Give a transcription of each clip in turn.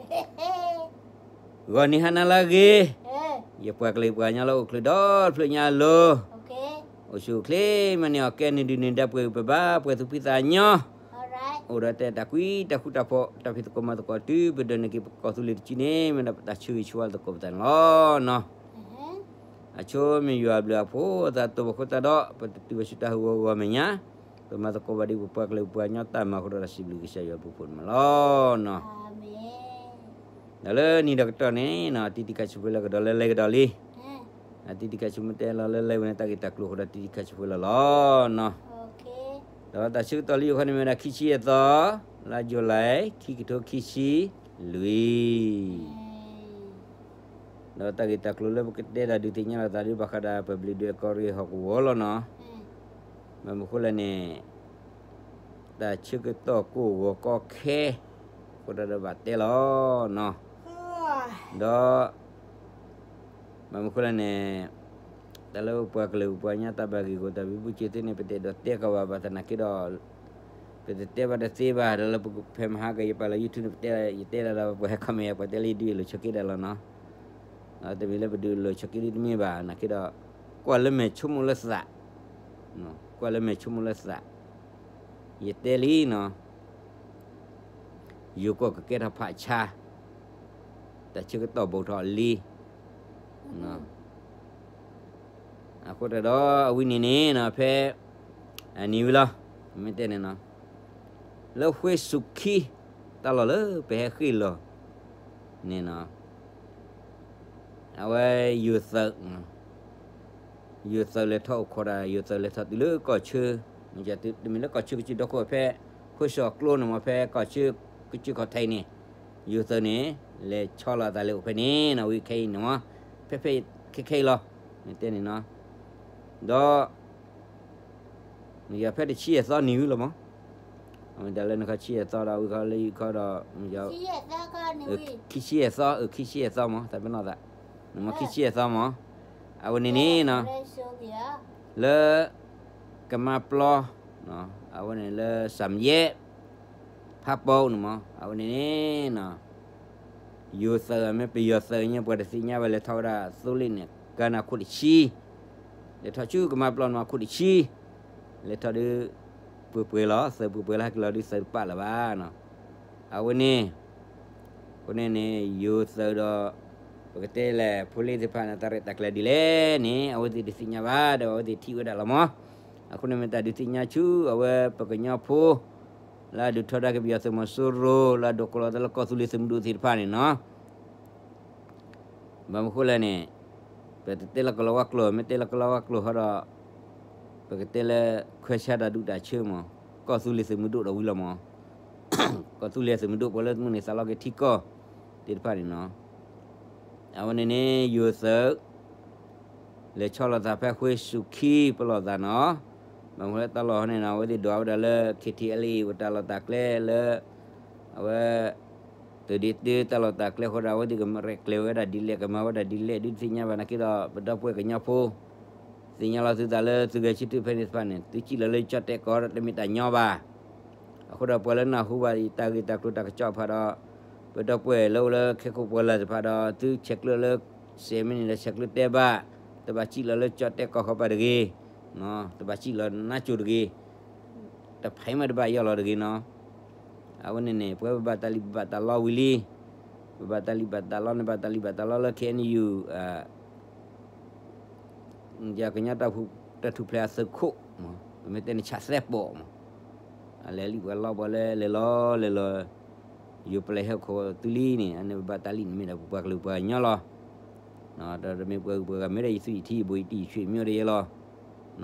ဂီၤနံၤဟါနၤလၢအဂ့ၤ, ယပှၤကလုာ်ပှၤကညီလၢအိၣ်ချုးဒီတဖျၢၣ်ညါအလိၤ, အိၣ်ဆူၣ်အိၣ်ချ့ မ့ၢ်န့ၢ်အီၤကဲ နဒုၣ်နဒါပှဲၤဂံၢ်ပဘါ ပှဲၤသူၣ်ဖှံသးညီ, အိၣ်ဒီးတဲတၢ်ကွံတၢ်ဃူတၢ်ဖိး တၢ်ဖံးသကိးမၤသကိးတုၤ ပဒိးန့ၢ်က့ၤပကီၢ်သူလ့ၤတစုန့ၣ် မ့ၢ်ဒၣ်ပတၢ်ဆၢဂ့ၤဆၢဝါသကိးပသးန့ၣ်လီၤနီၤ. အဆိမ့ၢ်ယွၤအဘျုးအဖှိၣ်အသး တိၢ်ဘၣ်ခိၣ်သးဒီး ပတတုၤဘၣ်ဆူတၢ်ဟးဂီၤဂီၤမဲာ်ညါ, ပမၤသကိးဘၣ်ဒ်ပပှၤကလုာ်ပှၤကညီတၢ်မၤအဃိဒီး တၢ်စံးဘျုးကစၢ်ယွၤအဘျုးအဖှိၣ်န့ၣ်မးလီၤနီၤ. ဒီးလၢနံၤဒီးကတီၢ်န့ၣ်နီၤ တံၤတံၤခါဆံးဖိလၢကဒီးလၢလဲၤကဒီးလံ, တံၤတံၤခါဆံးဖိတဲလီၤလၢလဲၤဝဲန့ၣ် တၢ်ဂ့ၢ်တၢ်ကျိၤအဃိဒီး တံၤတံၤခါဆံးဖိလီၤလီၤနီၤ. ဒီးတၢ်ဆၢကတီၢ်လၢယိၤခီန့ၣ်မ့ၢ်ဝဲဒၣ် ခံဆံယဲၢ်သီ လါ July ခံကထိခံဆံလွံၢ် ဒီးတၢ်ဂ့ၢ်တၢ်ကျိၤလၢပကတဲတၢ်ဒုးသ့ၣ်ညါလီၤသးဒ်ဘၣ်ဃးဒီး ပဘျံးဒွဲၣ်ကီၢ်ရ့ၣ်ဟီၣ်ကဝီၤလီၤနီၤ. ဘၣ်မနုၤဃိလဲၣ်န့ၣ် တၢ်ဆၢကတီၢ်ကိၢ်ဂီၤကီခဲ အဃိဒီးဘၣ်တဲလီၤနီၤ. ဒီး ဘၣ်မနုၤဃိလဲၣ်န့ၣ် တၢ်လၢပပှၤကလုာ်ပပှၤကညီတၢ်ဘၣ်ဂ့ၢ်ဂီၢ် တၢ်ဘံဘူစ့သ့န့ၣ် ပတအဲၣ်ဒိးတဲကီးဘၣ် ဘၣ်သနာ်က့ဒီး ပတတဲဘၣ်တသ့ဘၣ် ဒီးလၢပဖဲမဟါကယပာ်လီၤ YouTube န့ၣ် ပတဲ ယတဲဒၣ်ဒီး ပှၤဟဲ comment ပှၤတဲလၢယဒုးလိာ်ဆိးက့ဒၣ်လီၤနီၤ. တမ့ၢ်လၢပဒုးလိာ်ဆိးက့ဒ်တမ့ၢ်ဘၣ် နာ်က့ဒီး ကွၢ်လၢမဲာ်ဆိကမိၣ်လၢသး, ကွၢ်လၢမဲာ်ဆိကမိၣ်လၢသး, ယတဲလံနီၤ ယိၤကီၢ်ကကဲထီၣ်ဖးဆါ, တၢ်ဆၢကတီၢ်ဘူးထီၣ်လံ. အဃိတၢ်ဒီးအဝဲန့ၣ်န့ၣ်နီၤ ဖဲ အနံၤဝံၤလီၤ မ့ၢ်တဲန့ၣ်နီၤ လၢဃ့ၢ်ဆူၣ်ခံ တၢ်လီၢ်လၢပဟဲဃ့ၢ်လီၤန့ၣ်နီၤ အဝဲယိၤသုး ယိၤသုးလဲၤထီၣ်အိၣ်ခိးဒၣ် ယိၤသုးလဲၤထီၣ်တုၤလၢကီၢ်ဆၢ, တမ့ၢ်လၢကီၢ်ဆၢကစၢၢ်ဒီခိၣ်ဖဲ ဃ့ၢ်ဆူၣ်ကျိန့ၣ်မ့ၢ် ဖဲကီၢ်ဆၢကစၢၢ်ခီၣ်ထံးန့ၣ် ယိၤသုးန့ၣ် လဲၤဆီလီၤအသးလဲၤအိၣ်ဖဲန့ၣ်နီၤ ဝံၤခဲအံၤန့ၣ်မ့ၢ် ဖဲဖဲခဲခဲအံၤလီၤ မ့ၢ်တဲန့ၣ်နီၤ ဒီး မ့ၢ်ယဖဲတဆံယဲၢ်သီနံၤဝံၤလီၤမး, အဝဲဒၣ်လၢနခီဆံယဲၢ်သီဒီးဝံၤခီလၢယခီဒီး ခံဆံယဲၢ်သီ အခံဆံယဲၢ်သီမး သးပ့ၤနီၣ်သး, နမ့ၢ်ခံဆံယဲၢ်သီမး, အဝဲန့ၣ်န့ၣ်နီၤ လၢ ကမါပျီ အဝဲန့ၣ်လၢ စၣ်မယဲၣ် ဖးပိန့ၣ်မး အဝဲန့ၣ်န့ၣ်နီၤ ယိၤသုးမ့ၢ်ပယီၤသုးညါ ပှၤတသ့ၣ်ညါဘၣ် လဲၤထီၣ်ဝဲဒၣ်သိလ့ၣ်န့ၣ် ကါန့ၣ်အခိၣ်တဆံ, လဲၤထီၣ်ဆူကမါပျီန့ၣ်အခိၣ်တဆံ, လဲၤထီၣ်ဒီး ပှဲၤပှဲၤလီၤ သုးပှဲၤပှဲၤလီၤ ဟဲက့ၤလီၤဒုးသုးတပာ်လၢၤဘၣ်နီၤ, အဝဲန့ၣ် အဃိန့ၣ်န့ၣ် ယိၤသုးဒီး ပကတဲလဲၣ် ဖိလ့သ့ၣ်တဖၣ်န့ၣ် တၢ်ရဲၣ်တၢ်ကျဲၤဒ်လဲၣ်န့ၣ် အဝဲသ့ၣ်တသ့ၣ်ညါဘၣ် ဒီးအဝဲသ့ၣ်ထံၣ်ဝဲဒၣ်လီၤမး, အဃိန့ၣ်မ့ၢ်တၢ်ဒုးသ့ၣ်ညါဆူ အဝဲပကညီဖိ လၢအဒုးထီဒါက့ၤပယီၤသုးမီၤစိရိၤ လၢအဒိးကိးလီၤသးလၢကီၢ်သူလ့ၤသုးမုၢ်ဒိၣ်သ့ၣ်တဖၣ်န့ၣ်နီၤ ဘၣ်မနုၤဃိလဲၣ်န့ၣ် ပတတဲလၢကလီၤဝါကျိာ် မ့ၢ်တဲလၢကလီၤဝါကျိာ်ဟီဒီး ပကတဲလၢ ခွဲးဆါတၢ်ဒုးတၢ်ဆၢမး ကီၢ်သူလ့ၤသုးမုၢ်ဒိၣ်ဒီးဝံၤလီၤမး ကီၢ်သူလ့ၤသုးမုၢ်ဒိၣ် ပှၤလၢမုၢ်န့ၢ်သးလီက့ၤထံကီၢ်သ့ၣ်တဖၣ်န့ၣ်နီၤ အဝဲန့ၣ်န့ၣ် ယိၤသုး လဲၤဆီလီၤသးဖဲဃ့ၢ်ဆူၣ်ခံ ပလီၢ်သးနီၤ, ဘၣ်မနုၤလၢတၢ်လီၢ်ဟီန့ၣ်နီၤ အဝဲသ့ၣ်ဒွးဝဲဒၣ်လၢ KTLA အတၢ်လီၢ်တၢ်ကျဲလၢ အဝဲ သုးဒ့တၢတၢ်လီၢ်တၢ်ကျဲအဃိဒီး အဝဲသ့ၣ်ကရဲၣ်ကျဲၤဝဲဒၣ်ဒ်လဲၣ် ကမၤဝဲဒၣ်ဒ်လဲၣ် ဒုးတသ့ၣ်ညါဘၣ်နာ်က့ဒီး ပဒီပုၢ်ဝဲၢ်ကညီဖိ သ့ၣ်ညါလီၤသုသးလၢသုဂဲၤဆၢထၢၣ်ဖဲန့ၣ်တဖၣ်န့ၣ် သုစံၣ်လီၤလၢကၠီၣ်တဲၣ်ကီးဒီးတမ့ၢ်တၢ်ညီဘၣ် အဃိဒီးပှၤလၢနၢ်ဟူဘၣ်တၢ်ဂ့ၢ်တၢ်ကျိၤတၢ်ကစီၣ်တဖၣ်ဒီး ပဒီပုၢ်ဝဲၢ်လၢအိၣ်လၢခဲခိၣ်ပှၢ်လၢ်တဖၣ်ဒီး သုဆဲးကျၢလၢ စဲးမ့ၢ်န့ၣ်ဒီးဆဲးကျၢတဲဘၣ် တဘၣ်စံၣ်လီၤလၢကၠီၣ်တဲၣ်ကီးဃီပၤတဂ့ၤ, တဘၣ်စံၣ်လီၤနါစိၤတဂ့ၤ, တဖဲမ့ၢ်တဘၣ်ယီၢ်လီၤတဂ့ၤနီၤ အဝဲန့ၣ်န့ၣ် ပဝဲပဘၣ်တၢ်လံၣ်ပဘၣ်တၢ်လီဝံၤလံ, ပဘၣ်တၢ်လံၣ်ဘၣ်တၢ်လီန့ၣ် ဘၣ်တၢ်လံၣ်ဘၣ်တၢ်လီလၢ KNU ယကညီတၢ်ထူၣ်ဖျဲးအသုးခိၣ်မး ပမ့ၢ်တဲန့ၣ်ဆၣ်သဲပိာ်မး, အလဲၤလံၣ်ပှၤလီပှၤလၢလဲၤလီၤလဲၤလီၤ, ယိၤပလဲၤဟဲခိးသုလံန့ၣ် အန့ၣ်ပဘၣ်တၢ်လံၣ်န့ၣ်မ့ၢ်ဒီးပပှၤကလုာ်ပှၤကညီလီၤ, ဒီးတမ့ၢ်ပှၤဂုၤပှၤဂၤမ့ၢ်ဒီးယသွံၣ်ယထံယဘိယတံၢ်ယဆွေမျိုးတယဲလီၤ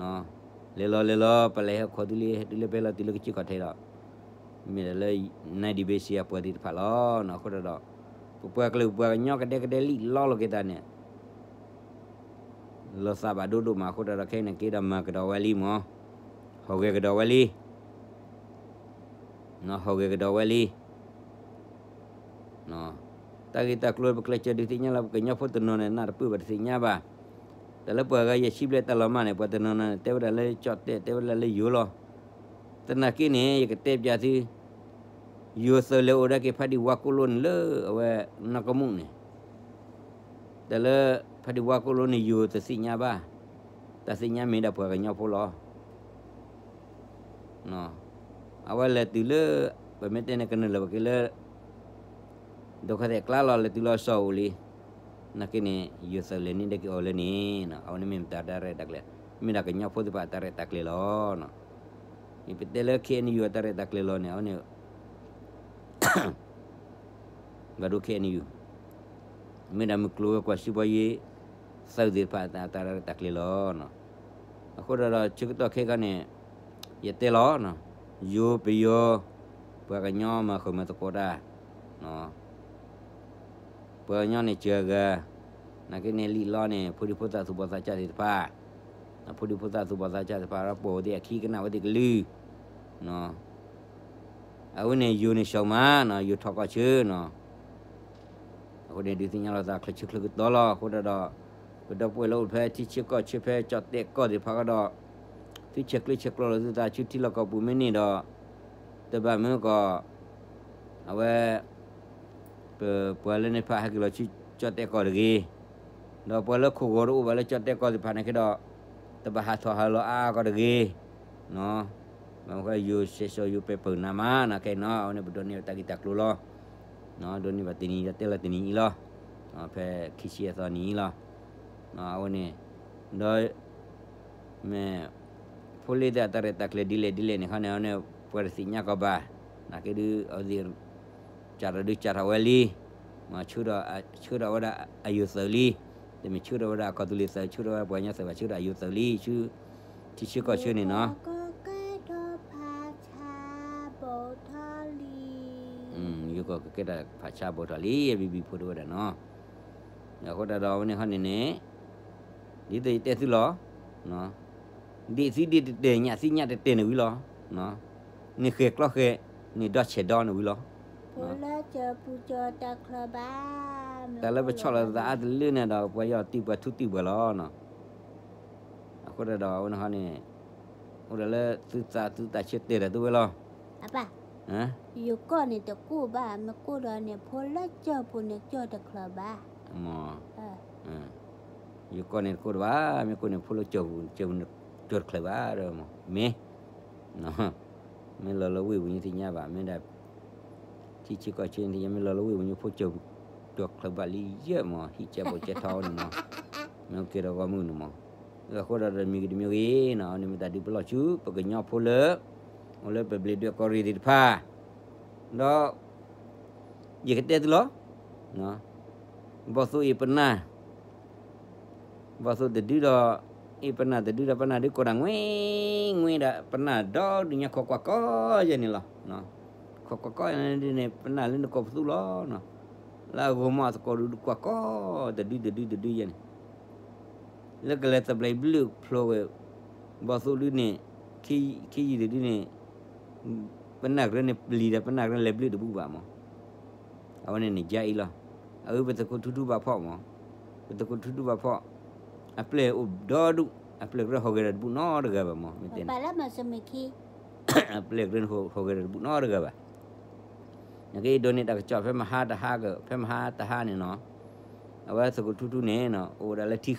လဲၤလီၤလဲၤလီၤ ပလဲၤဟဲခိးသုလံ ဟဲတုၤလၢဖဲလီၤတုၤလၢကစၢၢ်ခီၣ်ထံးဒီး မ့ၢ်ဒီးလၢ ninety percent အပှၤသ့ၣ်တဖၣ်လီၤ. အဃိဒီး ပပှၤကလုာ်ပှၤကညီကဒဲကဒဲလံၣ်လီလိာ်က့ၤသးန့ၣ် လီၤသးဘၣ်ဒိဒိၣ်မး အဃိဒီးခဲအံၤန့ၣ်က့ၤဒီးမၤကဒီးဝဲလံမး, ဟီၣ်ဂဲၤကဒီးဝဲလံ ဟီၣ်ဂဲၤကဒီးဝဲလံ တၢ်ဂ့ၢ်တၢ်ကျိၤပကျဲးစၢးဒုးသ့ၣ်ညါလီၤ ပကညီဖိတနီၤန့ၣ် နၢ်တပၢၢ်ဘၣ်တသ့ၣ်ညါဘၣ်. တၢ်လၢပှၤဂၤယဲၢ်ဆံဘျဲၣ်တၢ်လီၤမၢ်န့ၣ် ပှၤတနီၤနီၤန့ၣ် တဲဝဲဒၣ်လၢကၠီၣ်တဲၣ် တဲဝဲဒၣ်လၢယိၤလီၤ. သနာ်က့န့ၣ် ယကတဲပျးသု ယိၤသုးလဲၤအိၣ်ဒၣ်က့ၤဖါဒံၣ်ဝါကိၣ်လိန့ၣ်လၢအဝဲ နီၢ်ကမူၣ်န့ၣ်, တၢ်လၢ ဖါဒံၣ်ဝါကိၣ်လိန့ၣ် ယိၤတသ့ၣ်ညါဘၣ်, တၢ်သ့ၣ်ညါမ့ၢ်ဒၣ်ပှၤကညီဖိလီၤ. အဝဲလဲၤတုၤလၢ ပမ့ၢ်တဲန့ၣ် ကနုာ်လီၤက့ၤလၢ ဒိခါသဲးကျါလီၤ လဲၤတုၤလီၤစီၤအိၣ်လံ, နာ်က့န့ၣ် ယိၤသုးလဲၤန့ၢ်ဒၣ်က့ၤအီၤလၢန့ၣ်, အဝဲန့ၣ်မ့ၢ်တၢ်ရဲၣ်တၢ်ကျဲၤ, မ့ၢ်ဒၣ်ကညီဖိသ့ၣ်တဖၣ်အတၢ်ရဲၣ်တၢ်ကျဲၤလီၤ. ယပတဲလၢ ခ့ၣ်အဲၣ်ယူၣ် အတၢ်ရဲၣ်တၢ်ကျဲၤလီၤန့ၣ် အဝဲန့ၣ် ဘၣ်ဒိ ခ့ၣ်အဲၣ်ယူၣ် မ့ၢ်ဒၣ်မုၢ်ကျိၤဝဲၤကွာ်စံးဘီယ့ သုးသ့ၣ်တဖၣ်အတၢ်ရဲၣ်တၢ်ကျဲၤလီၤ. အဃိဒီးဒီးဆၢကတီၢ်ခဲခါန့ၣ် ယတဲလီၤ, ယိၤပယီၤ ပှၤကညီမၤဃုာ်မၤသကိးတၢ်, ပှၤကညီန့ၣ်စှၤဂၤ, နာ်က့န့ၣ်လံာ်လီန့ၣ် ဖိဒံဖိသၣ်သူၣ်ဘီၣ်သးစၢ်သ့ၣ်တဖၣ်, ဖိဒံဖိသၣ်သူၣ်ဘီၣ်သးစၢ်သ့ၣ်တဖၣ် ဒီးပိာ်ဝဲသ့ၣ်အခံကနၣ်ဝဲသ့ၣ်ကလုၢ် အဝဲန့ၣ်ယိၤန့ၣ်ဆှီမးနီၤ, ယိၤထီၣ်ကီၢ်ဆၢနီၤ. အဃိန့ၣ်ဒုးသ့ၣ်ညါလိာ်သးချၢဆၢချၢကတီၢ်လီၤ. အဃိဒီးဒီး ပဒီပုၢ်ဝဲၢ်လၢအိၣ်ဖဲထံဆၢကီၢ်ဆၢဖဲကၠီၣ်တဲၣ်ကီၢ်သ့ၣ်တဖၣ်ကဒီး သုဆဲးကျၢဆဲးကျိးလိာ်သုသးဆူထံလီၢ်ကီၢ်ပူၤမ့ၢ်န့ၣ်ဒီး တဘၣ်မ့ၢ်ကီး အဝဲ ပပှၤလၢန့ၣ်တဖၣ်ဟဲက့ၤလီၤဆူကၠီၣ်တဲၣ်ကီၢ်တဂ့ၤ, ဒီးပှၤလၢခိၣ်ဂီၤတအိၣ်ဘၣ်လၢကၠီၣ်တဲၣ်ကီၢ်သ့ၣ်တဖၣ်န့ၣ်က့ဒီး တဘၣ်ဟးထီၣ်ဟးလီၤအါအါကီးတဂ့ၤ, ဘၣ်မနုၤဃိ ယိၤဆဲးဆှီယိၤပဲာ်ပၢၢ်နၤမးနီၤ, ခဲအံၤနီၤ အဝဲန့ၣ်ပဒိးန့ၢ်တၢ်ဂ့ၢ်တၢ်ကျိၤလီၤ. ဒိးန့ၢ်ဘၣ်တနံၤဒီးတဲလီၤတနံၤအံၤလီၤ. ဖဲခံဆံအသီနံၤအံၤလီၤ. အဝဲန့ၣ် ဒီး မ့ၢ် ဖိလ့သ့ၣ်အတၢ်ရဲၣ်တၢ်ကျဲၤဒ်လဲၣ်ဒ်လဲၣ်န့ၣ်ခီန့ၣ် အဝဲန့ၣ် ပှၤတသ့ၣ်ညါကီးဘၣ်, နာ်က့ဒုး အဝဲသ့ၣ် စးထီၣ်ဒုးစးထီၣ်ဝဲလံ, ဆှၢထီၣ်ဝဲဒၣ်အယိၤသုးလံ, တမ့ၢ်ဆှၢထီၣ်ဝဲဒၣ်ကီၢ်သူလ့ၤသုး ဆှၢထီၣ်ဝဲဒၣ်ပှၤကညီသုးဘၣ် ဆှၢထီၣ်အယိၤသုးလံ ဆူ ထံဆၢကီၢ်ဆၢန့ၣ်နီၤ. ယိၤကီၢ်ကကဲထီၣ်ဖးဆါဘိးထီၣ်လံ အဘံဘံဖိတဝဲဒၣ်နီၤ. အဃိတၢ်ဒီးအဝဲန့ၣ်ခီန့ၣ်န့ၣ် ဒ်သိးယတဲသုလီၤ, ဒ့ၣ်သံဒ့ၣ်တတဲာ် ညၣ်သံညၣ်တတဲာ်န့ၣ်ဝံၤလီၤ. န့ၣ်ဃဲၤကျီဃဲၤ န့ၣ်ဒီဆဲးဒီန့ၣ်ဝံၤလီၤ. တၢ်လၢပဆီၣ်လီၤသးအါတလၢန့ၣ်ဒီး ပှၤယီၤတံၢ်ပှၤထူတံၢ်ပှၤလီၤ. အဃိတၢ်ဒီးအဝဲန့ၣ်ခီန့ၣ် အိၣ်ဒီးလၢသုသးသုသးဆၢတဲာ်ဒီးသုဝဲလီၤ. ယိၤကီၢ်န့ၣ်တကိၢ်ဘၣ် မ့ၢ်ကိၢ်ဒီးန့ၣ် ဖိလၢကၠီၢ်ပူၤန့ၣ်ကၠီၢ်တချုးဘၣ်. ယိၤကီၢ်န့ၣ်တကိၢ်တဘၣ် မ့ၢ်ကိၢ်န့ၣ် ဖိလၢကၠီၢ်ပူၤ ကၠီၢ်ပူၤန့ၣ်ကၠီၢ်တချုးဘၣ်ဒီးမ့ၢ် မ့ၢ်လီၤလၢဝ့ၢ်ပူၤညါသ့ၣ်ညါဘၣ် မ့ၢ်ဒၣ် ထံဆၢကီၢ်ဆၢန့ၣ်သ့ၣ်ညါ မ့ၢ်လီၤလၢဝ့ၢ်ပူၤညါ ဖိကၠီၢ်ပူၤ ကၠီၢ်တချုးဘၣ်လံယဲၢ်မး ဟံၣ်ကဲဘိးကဲထီန့ၣ်မး မ့ၢ်ကဲထီၣ်ဂီၢ်မုၢ်န့ၣ်မး. အဃိဒီးတမံၤဂ့ၤတမံၤဂ့ၤနီၤ န့ၣ်မ့ၢ်တၢ်ဒုးပလီၢ်ဆူ ပကညီဖိလၢ အိၣ်လၢပဘျ့းဒွဲၣ်ကီၢ်ရ့ၣ်သ့ၣ်တဖၣ် ဒီး ယကတဲသုလီၤ. ဘီၣ်သိၣ်အ့ၣ်ပနၢ် ဘီၣ်သိၣ်တဒုဒီး အ့ၣ်ပနၢ်တဒုဒီး ပနၢ်ဒုးကိးတၢ်ငွ့ ငွ့ဒီး ပနၢ်ဒီဒုညါခီကွၢ်ကီယဲၢ်န့ၣ်လီၤ. ခီကွၢ်ကီယဲၢ်န့ၣ် ပနၢ်လၢနကိးပသူလီၤ. လၢအဂီၢ်မးအသကိးဒုးကွၢ်ကီ တဒုတဒုတဒုယဲၢ်န့ၣ် လၢကလဲၤသဘျ့ဘျုးဖျိဝဲ ဘီၣ်သိၣ်ဒုန့ၣ် ခ့ယုၢ်တဒုန့ၣ် ပနၢ်ကရၢန့ၣ်ပျံၤဒီး ပနၢ်ကရၢလဲၤဘျုးတဘူၣ်ဘၣ်မး. အဝဲန့ၣ်န့ၣ်ယါအံၤလီၤ. အဝဲပသကိးထူထူဘၣ်ဖီၣ်မး, ပသကိးထူထူဘၣ်ဖီၣ်, အပျဲၢ်အိၣ်ဒီဒူၣ်, အပျဲၢ်ကရၢဟီၣ်ဂဲၤဒီးတဘူၣ်နီတဂၤဘၣ်မး, မ့ၢ်တဲန့ၣ် အပျဲၢ်ကရၢဟီၣ်ဂဲၤဒီးတဘူၣ်နီတဂၤဘၣ်. နကဒိးန့ၢ်တၢ်ကစီၣ်ဖဲမဟါတဟါက ဖဲမဟါတဟါန့ၣ်နီၤ, အဝဲသကိးထူထူန့ၣ် အိၣ်ဝဲဒၣ်လၢထံဃ့,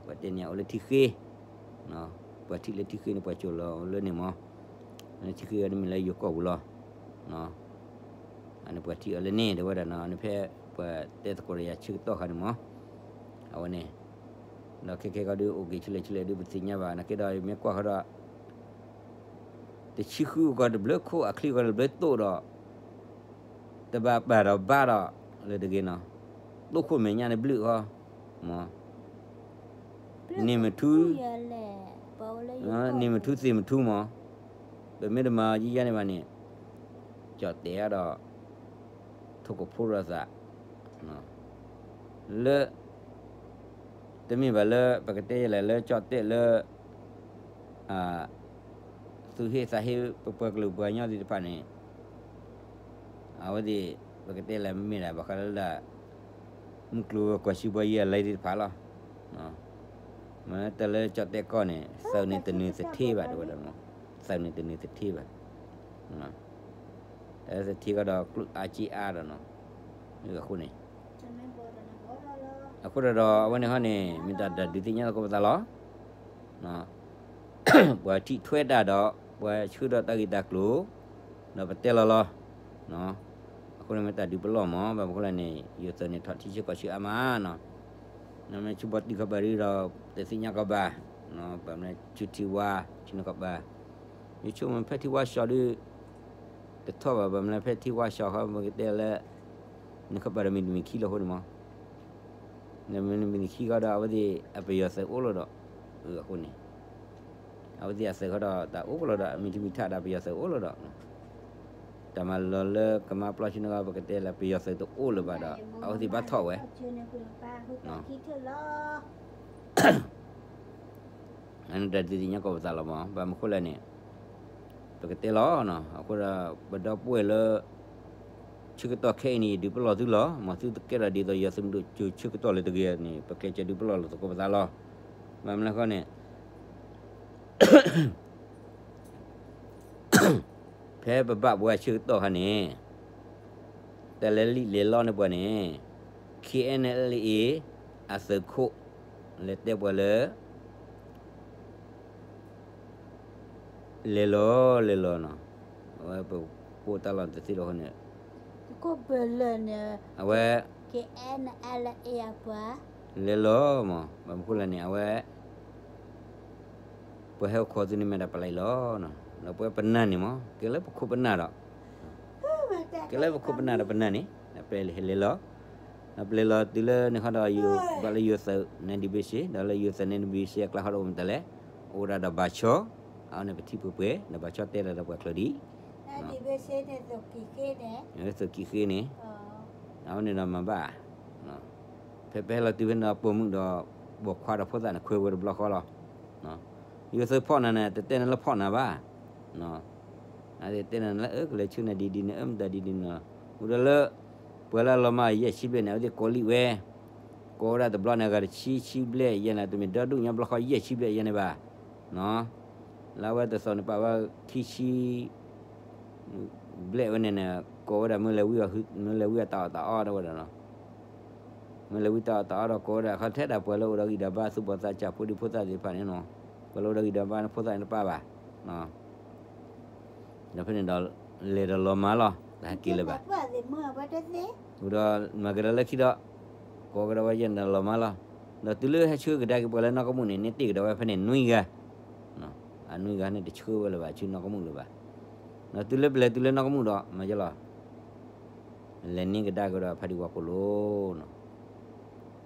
ပှၤတဲန့ၣ်အိၣ်လၢထံဃ့, ပှၤထံၣ်လၢထံဃ့န့ၣ် ပှၤကၠိၣ်လီၤလၢန့ၣ်မး, ထံဃ့အံၤမ့ၢ်လၢယိၤကီၢ်ပူၤလီၤ. အန့ၣ်ပှၤထံၣ်အီၤလၢန့ၣ် တဲဝဲဒၣ်နီၤ, အန့ၣ်ဖဲပှၤတဲသကိးဒီးယၤဆၢကတီၢ်ခါန့ၣ်မး, အဝဲန့ၣ် ဒီးခဲခဲကီးဒုးအိၣ်က့ၤဆူလဲၣ်ဆူလဲၣ်ဒုးပသ့ၣ်ညါဘၣ်, နာ်က့ဒီးမ့ၢ်ကွၢ်ဃီဒီး တဆံဃုကီးတဘျုးခိၣ် အချံကီးတဘျုးတိၣ်ဒီး တဘၣ်ပာ်ဒီးဘၣ်ဒီး လၢတဂ့ၤနီၤ, တိၣ်ခိၣ်မဲာ်ညါန့ၣ်ဘျုးဃီ, မး န့ၣ်မထူ န့ၣ်မထူသ့ၣ်မထူမး, ပမ့ၢ်တမၤယံယါန့ၣ်ဘၣ်န့ၣ် ကၠီၣ်တဲၣ်ဒီး ထိၣ်ကဖိဒီးသး လၢ တမ့ၢ်ဘၣ်လၢ ပကတဲယဲလဲၣ်လၢကၠီၣ်တဲၣ်လၢ သုးဟ့ၣ်သးဟ့ၣ်ပပှၤကလုာ်ပှၤကညီသ့ၣ်တဖၣ်န့ၣ် အဝဲသ့ၣ် ပကတဲလဲၣ်မ့ၢ်ဒၣ်ဘၣ်ဃးလၢဒၣ် မုၢ်ကျိၤဝဲၤကွာ်စံးဘီယံၤအလဲသ့ၣ်တဖၣ်လီၤ. မ့ၢ်တၢ်လၢကၠီၣ်တဲၣ်ကီၢ်န့ၣ် သုးန့ၣ်တနုၤသထ့ဘၣ် တဲဝဲဒၣ်မး, သုးန့ၣ်တနုၤသထ့ဘၣ်. သထ့ကီးဒီးကျိၣ်အါက့အါဒီးနီၤ, အဃိန့ၣ်, အဃိဒီးဒီးအဝဲန့ၣ်ဟီန့ၣ် မ့ၢ်တၢ်ဒုးသ့ၣ်ညါသကိးပသးလီၤ. ပှၤထံၣ်ထွဲတၢ်ဒီး ပှၤဆှၢဒီးတၢ်ဂ့ၢ်တၢ်ကျိၤ ဒီးပတဲလီၤလီၤ. အဃိန့ၣ်မ့ၢ်တၢ်ဒုးပလီၢ်မး, ဘၣ်မနုၤဃိလဲၣ်န့ၣ် ယိၤသးန့ၣ်ထီၣ်ထံဆၢကီၢ်ဆၢအါမးနီၤ, နမ့ၢ်ဆူဘီတံၢ်ခီဘၣ်ဒုးဒီး တသ့ၣ်ညါကီးဘၣ်, ဘၣ်မနုၤဆူထံဝါ ထံနကီၢ်ဘၣ်, ယဆိကမိၣ်ဖဲထံဝါလီၤဒုး တထီၣ်ဘၣ်, ဘၣ်မနုၤဖဲထံဝါလီၤဃီ ပကတဲလၢ နကဘၣ်ဒီးမံၤတမံၤခံလီၤအဃိန့ၣ်မး, နမံၤတမံၤခံဃီဒီး အဝဲသ့ၣ်အပယီၤသုးအိၣ်လီၤဒီး, အဃိန့ၣ်, အဝဲသ့ၣ်အသုးဃီဒီး တၢ်အိၣ်ကလီၤဒီး အမံၤတမံၤထးဒီး ပယီၤသုးအိၣ်လီၤဒီး, တၢ်မၤလီၤလၢကမါပျီဆူန့ၣ် ပကတဲလၢပယီၤသုးတအိၣ်လၢၤဘၣ်ဒီး အဝဲသ့ၣ်ဘၣ်ထီၣ်ဝဲ အန့ၣ်တၢ်ဒုးသ့ၣ်ညါကီးပသးလီၤမး, ဘၣ်မနုၤဃိလဲၣ်န့ၣ်, ပကတဲလီၤနီၤ, အဃိဒီး ပဒီပုၢ်ဝဲၢ်လၢ ဆၢကတီၢ်ခဲအံၤန့ၣ် ယဒုးပလီၢ်သုလီၤ, မ်သုတကဲထီၣ်ဒ်သိးယသုးမုၢ်ဒိၣ်ကၠိဆၢကတီၢ်လၢတဂ့ၤန့ၣ် ပကျဲးစၢးဒုးပလီၢ်လီၤသကိးပသးလီၤ. ဘၣ်မနုၤဃိန့ၣ် ဖဲပဘၣ်ပှၤဆၢကတီၢ်ခါန့ၣ်, တၢ်လဲၤလံၣ်လဲၤလီန့ၢ်ပှၤန့ၣ်, KNLA အသုးခိၣ် လဲၤတဲပှၤလၢ လဲၤလီၤ လဲၤလီၤနီၤ, အဝဲပကိးတၢ်လီၢ်တသ့ဒီးဃိန့ၣ်, အဝဲ KNLA အပှၤ လဲၤလီၤမး, ဘၣ်မနုၤဃိလဲၣ်န့ၣ် အဝဲ ပှၤဟဲအိၣ်ခိးသုန့ၣ်မ့ၢ်ဒၣ်ပလံးလီၤ, ဒီးပဝဲပနၢ်န့ၣ်မး ကဲလၢပခိၣ်ပနၢ်ဒီး, ကဲလၢပခိၣ်ပနၢ်ဒီးပနၢ်န့ၣ် ပလဲၤလဲၤလီၤ, ဒီးပလဲၤလီၤတုၤလၢန့ၣ်ဃီဒီး ဘၣ်လၢယိၤသုး နဒံဘ့ၣ်စ့ ဒီးလၢယိၤသုး နဒံဘ့ၣ်စ့ အကျါဃီဒီးအိၣ်မတၤလဲၣ်, အိၣ်ဝဲဒၣ်ဒီးဘၣ်ဆီ, အဝဲန့ၣ်ပထံၣ်ပှဲၤပှဲၤ ဒီးဘၣ်ဆီတဲလီၤဒီးပှၤချုးဒံး သုးကံၢ်ဃ့န့ၣ်, အဝဲန့ၣ်ဒီးမၤဘၣ်, ဖဲပဟဲလီၤတုၤဖဲန့ၣ်ဒီးပိာ်မုၣ်ဒီး ပိာ်ခွါဒီးဖိသၣ်န့ၣ်ခွဲးဝဲတဘျီဃီလီၤ. ယိၤသုးဖီၣ်နၤန့ၣ် တတဲနၤလၢဖီၣ်နၤဘၣ်, အတဲနၤလၢအကလဲၤဆှၢနၤဒ်ဒ်န့ၣ် အမတၤဒ်ဒ်န့ၣ်လီၤ. အိၣ်ဒီးလၢ ပှၤလၢအလီၤမၢ်ယဲၢ်ဆံဘျဲၣ်န့ၣ် အဝဲသ့ၣ်ကိးလံာ်ဝဲ, ကိးဝဲဒၣ်တဘျီန့ၣ် အဂၤတဆံဆံဘျဲၣ်ယဲၢ်န့ၣ် တမ့ၢ်ဒီဒူၣ်ညါဘျီဃီယဲၢ်ဆံဘျဲၣ်ယဲၢ်န့ၣ်ဘၣ် လၢအဝဲတသိးန့ၣ် ပာ်ဝဲခံဆံ ဘျဲၣ်ဝဲန့ၣ်န့ၣ် ကိးဝဲဒၣ်မ့ၢ်လဲၤဝံ, မ့ၢ်လဲၤဝံအတၢ်အီၣ်တၢ်အီဒီးဝဲဒၣ်နီၤ, မ့ၢ်လဲၤဝံတၢ်အီၣ်တၢ်အီဒီးကိးဝဲဒၣ် ခီထဲဒၣ်ပှၤလၢအိၣ်ဒီးဂံၢ်ဒီးဘါ သူၣ်ဘီၣ်သးစၢ် ဖိဒံဖိသၣ်သ့ၣ်တဖၣ်န့ၣ်နီၤ, ပှၤလၢအိၣ်ဒီးဂံၢ်ဒီးဘါန့ၣ် ဖိသၣ်န့ၣ်တပၢ်ဘၣ် ဒီးဖဲန့ၣ်ဒီး လဲၤဒီးလီၤမၢ်လီၤ တဟဲက့ၤလၢၤဘၣ်, အိၣ်ဒီးမၤကဒီးလၢခံဒီး ကိးကဒီးဝဲယဲၢ်န့ၣ်ဒီးလီၤမၢ်လီၤ, ဒီးတုၤလၢဟဲဆှၢကဒါက့ၤပှၤလၢနီၢ်ကမူၣ်န့ၣ် န့ၢ်တ့ၢ်ကဒီးဝဲဖဲန့ၣ်နွံဂၤ, အနွံဂၤန့ၣ်တဆှၢဝဲလၢၤဘၣ် ဆှၢနီၢ်ကမူၣ်လၢၤဘၣ်, ဒီးတုၤလၢပလဲၤတုၤလၢနီၢ်ကမူၣ်ဒီး မၤယလီၤ လဲၤန့ၢ်ကဒါက့ၤဒီးဖါဒံဝါကိၣ်လိနီၤ,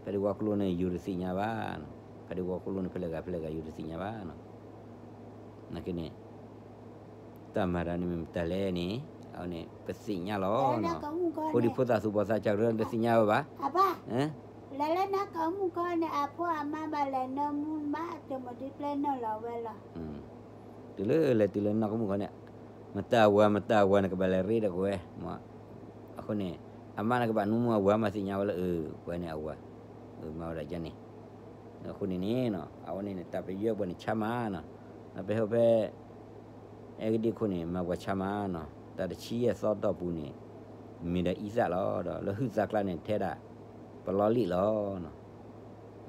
ဖါဒံဝါကိၣ်လိန့ၣ် ယိၤတသ့ၣ်ညါဘၣ်, ဖါဒံဝါကိၣ်လိန့ၣ် ဖဲလဲၣ်ဂၤဖဲလဲၣ်ဂၤယိၤတသ့ၣ်ညါဘၣ်နီၤ, နာ်က့န့ၣ် တၢ်မၤတၢ်န့ၣ်မ့ၢ်မတၤလဲၣ်န့ၣ် အဝဲန့ၣ် ပသ့ၣ်ညါလီၤ, ဖိဒံဖိသၣ်သူၣ်ဘီၣ်သးစၢ်ကရၢတသ့ၣ်ညါဝဲဘၣ်, လၢလၢနီၢ်ကမူၣ်ခီန့ၣ် အဖိအမါဘၣ်လဲၤနၢမူဘၣ် တမုၢ်ဒုပျဲနုာ်လီၤဝဲလီၤ တုၤလၢလဲၤတုၤလၢနီၢ်ကမူၣ်ခီန့ၣ်, မတၤဝၤ မတၤဝၤန့ၣ် ကဘၣ်လဲၤရ့ဒီးကဝဲ, အဃိန့ၣ် အမါန့ၣ်ကဘၣ်နၢမူအဝၤမးသ့ၣ်ညါဝဲလၢ အဝဲန့ၣ်အဝၤ, မၤဝဲဒၣ်ယန့ၣ်, အဃိန့ၣ်န့ၣ် အဝဲန့ၣ်န့ၣ် တၢ်ပယီၤပှၤန့ၣ်ဆါမးနီၤ, ဒီးပဟဲအိၣ်ဖဲ အဲကဒံခိၣ်န့ၣ် မၤပှၤဆါမးနီၤ, တၢ်တဆံယဲၢ်သီတီၢ်ပူၤန့ၣ် မ့ၢ်ဒီးအံသၣ်လီၤ, ဒီးလၢဟုသးကျါန့ၣ် ထဲဒၣ် ပလီလံာ်လီၤ,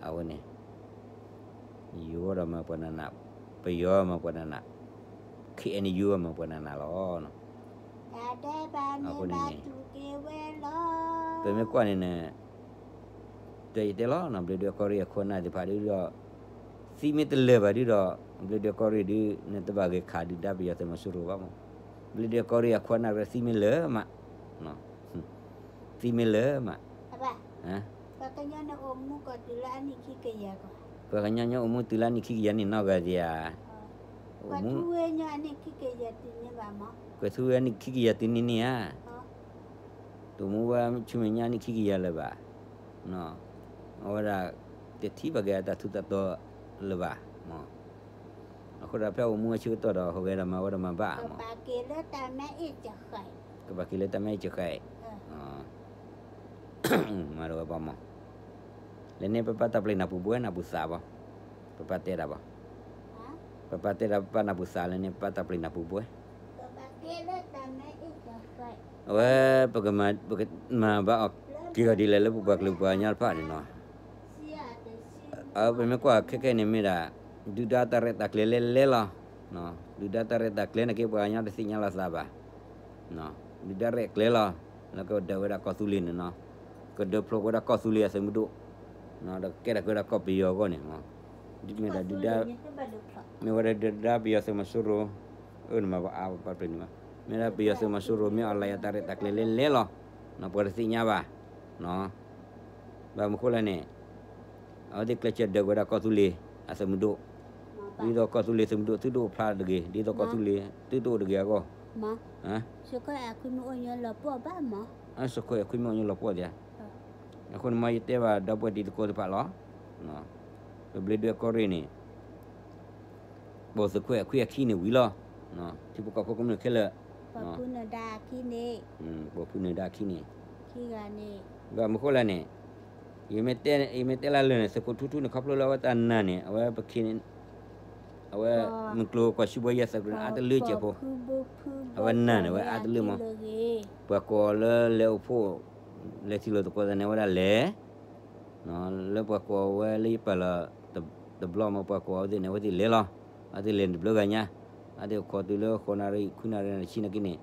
အဝဲန့ၣ် ယိၤဒီးမၤပှၤနးနး, ပယီၤမၤပှၤနးနး, ခ့ၣ်အဲၣ်ယူမၤပှၤနးနးလီၤ, အဃိန့ၣ်န့ၣ် ပမ့ၢ်ကွၢ်န့ၣ်န့ၣ် တဲယတဲလီၤနီၤ ဘျီဒုးကီၢ်ရ့ၣ်အခိၣ်အနၢ်သ့ၣ်တဖၣ်ဒုးဒီး သံမ့ၢ်တလၢာ်ဘၣ်ဒုးဒီး ဘျီဒုးကီၢ်ရ့ၣ်ဒုး နတဘၣ်ဂဲၤခးဒုၣ်ဒါပယီၤသုးမီၤစိရိၤဘၣ်မး, ဘျီဒုးကီၢ်ရ့ၣ်အခိၣ်အနၢ်သံမ့ၢ်လၢာ်မး, သံမ့ၢ်လၢာ်မး, ပှၤကညီန့ၣ်အိၣ်မူတုၤလၢအနံၣ်ခံကယၤန့ၣ်နီၢ်ဂၤဒံးဧါ, ကွဲးထူဝဲအနံၣ်ခံကယၤတနံၤန့ၣ်ဧါ, အိၣ်မူ ကွဲးထူဝဲအနံၣ်ခံကယၤတနံၤန့ၣ်ဧါ, တမူဝဲဆူမဲာ်ညါအနံၣ်ခံကယၤလၢၤဘၣ်, အဝဲဒၣ် တထံၣ်ဘၣ်က့ၤအတၢ်ထူးတၢ်တီၤလၢၤဘၣ်, အဃိဒီးဖဲအိၣ်မူဝဲဆၢကတီၢ်ဒီး ဟူးဂဲၤဒီးမၤဝဲဒီးမၤဘၣ်မး, ကဘၣ်က့ၤလၢတၢ်မဲအ့ၣ်စဃဲး, မၤဒၣ်ဝဲဘၣ်မး, လၢန့ၣ်ပပၢ်တၢ်ပျံၤနၢ်ပူၤဘှဲနၢ်ပူၤသးဘၣ်, ပပၢ်တဲဒၣ်ဘၣ်, ပပၢ်တဲဒၣ်ပပၢ်နၢ်ပူၤသးလၢန့ၣ် ပပၢ်တၢ်ပျံၤနၢ်ပူၤဘှဲ, ကဘၣ်က့ၤလၢတၢ်မဲအ့ၣ်စဃဲး အဝဲ ပကမၤ ပကမၤဘၣ်အီၤက့ၤအီၤဒ်လဲၣ်လၢပပှၤကလုာ်ပှၤကညီတဖၣ်န့ၣ်နီၤ. အဝဲပမ့ၢ်ကွၢ်ခဲခဲန့ၣ်မ့ၢ်ဒၣ် ဒုၣ်ဒါတၢ်ရဲၣ်တၢ်ကျဲၤလဲၤလဲၤလီၤ. ဒုၣ်ဒါတၢ်ရဲၣ်တၢ်ကျဲၤန့ၣ်က့ ပှၤကညီတသ့ၣ်ညါလီၤသးဘၣ်. ဒုၣ်ဒါရဲၣ်ကျဲၤလီၤ, လၢကဒၢးဝဲဒၣ်ကီၢ်သူလ့ၤန့ၣ်နီၤ, ကဒၢးဖျိးဝဲဒၣ်ကီၢ်သူလ့ၤအသုးမုၢ်ဒိၣ်, ဒီးကကဲထီၣ်က့ၤဝဲဒၣ်ကီၢ်ပယီၤအဂီၢ်န့ၣ်, ဒ်မ့ၢ်ဒၣ်ဒုၣ်ဒါ မ့ၢ်ဝဲဒၣ်ဒုၣ်ဒါပယီၤသုးမီၤစိရိၤ, အၢ နမၤဘၣ်အါဘၣ်ပျ့ၤန့ၣ်ဘၣ်, မ့ၢ်ဒၣ်ပယီၤသုးမီၤစိရိၤ မ့ၢ်အီၤလၢယတၢ်ရဲၣ်တၢ်ကျဲၤလဲၤလဲၤလီၤ, ပှၤတသ့ၣ်ညါဘၣ်. ဘၣ်မနုၤဃိလဲၣ်န့ၣ် အဝဲသ့ၣ်ကျဲးစၢးဒၢးဝဲဒၣ်ကီၢ်သူလ့ၤအသုးမုၢ်ဒိၣ်, ဒ်သိးကီၢ်သူလ့ၤသုးမုၢ်ဒိၣ်သုတအိၣ်ဖျါတဂ့ၤ, ဒ်သိးကီၢ်သူလ့ၤသုတအိၣ်တဂ့ၤအဂီၢ်, စခိၣ်အဲၤခွံမ့ၢ်အိၣ်ညီလီၤပှီၢ်ဘၣ်မး, စခိၣ်အဲၤခွံမ့ၢ်အိၣ်ညီလီၤပှီၢ်ဒံးဧါ. အဃိန့ၣ် မ်ယတဲဘၣ်ဒီပုၢ်ဝဲၢ်တံၤသကိးတဖၣ်လီၤ. ပဘျ့ဒွဲၣ်ကီၢ်ရ့ၣ်န့ၣ် ပိာ်သုးခိၣ်အဲၤခွံအခံန့ၣ်ဝံၤလီၤ. ထံဖိကီၢ်ဖိကမျၢၢ်ခဲလၢာ်, ပိာ်ဖုနၢၤဒါအခံန့ၣ်, ဘၣ်မနုၤဃိလဲၣ်န့ၣ်, ယမ့ၢ်တဲလၢလၢာ်န့ၣ် သုးခိၣ်ထူထူန့ၣ် ခီဖျိလၢအဝဲတၢ်နာ်န့ၣ် အဝဲပခ့ အဝဲ မုၢ်ကျိၤကွၢ်ဆူဘီယဲၢ်သးကျိၤန့ၣ် အါတလၢကဲးဖိ, အဝဲနာ်န့ၣ် အဝဲအါတလၢမး, ပှၤကိးအီၤလၢလဲၤအိၣ်ဖှိၣ် လဲၤထံၣ်လိာ်သကိးသးန့ၣ် အဝဲဒၣ်လဲၤ လၢပှၤကိးဝဲလၢယပာ်လီၤ တဘျီမ့ၢ်ပှၤကိးအဝဲသ့ၣ်န့ၣ် အဝဲသ့ၣ်လဲၤလီၤ, အဝဲသ့ၣ်လဲၤတဘျုးဂၤညါ, အဝဲသ့ၣ်အိၣ်ခိးတုၤလၢဃိးနၣ်ရံၣ် ခွံနၣ်ရံၣ် နံၣ်ဆံနာ်က့န့ၣ်,